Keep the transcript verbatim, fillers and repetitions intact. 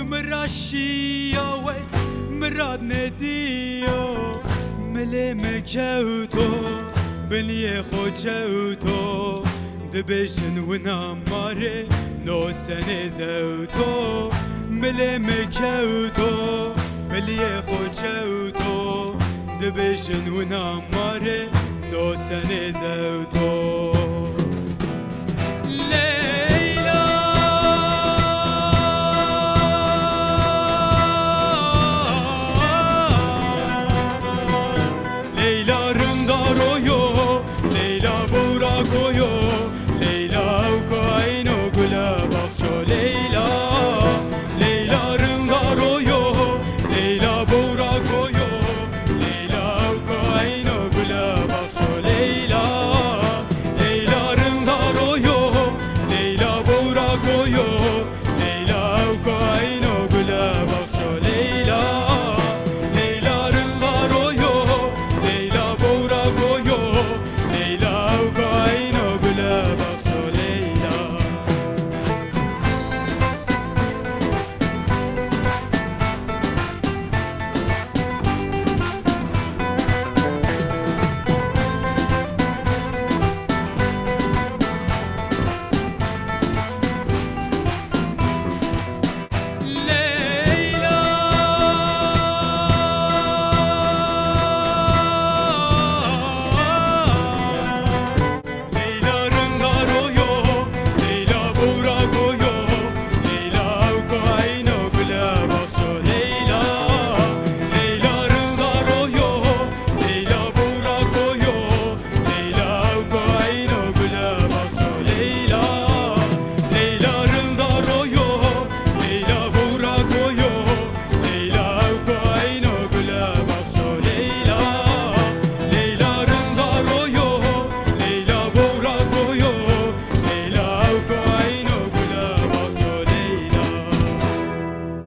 Min ra şiya wes, min ra nediyo, milê min kewto, biniyê xo çewto, dibêjin wina marê, no senê zewto, milê min kewto, miliyê xo çewto, dibêjin wina marê, no senê zewto. Lê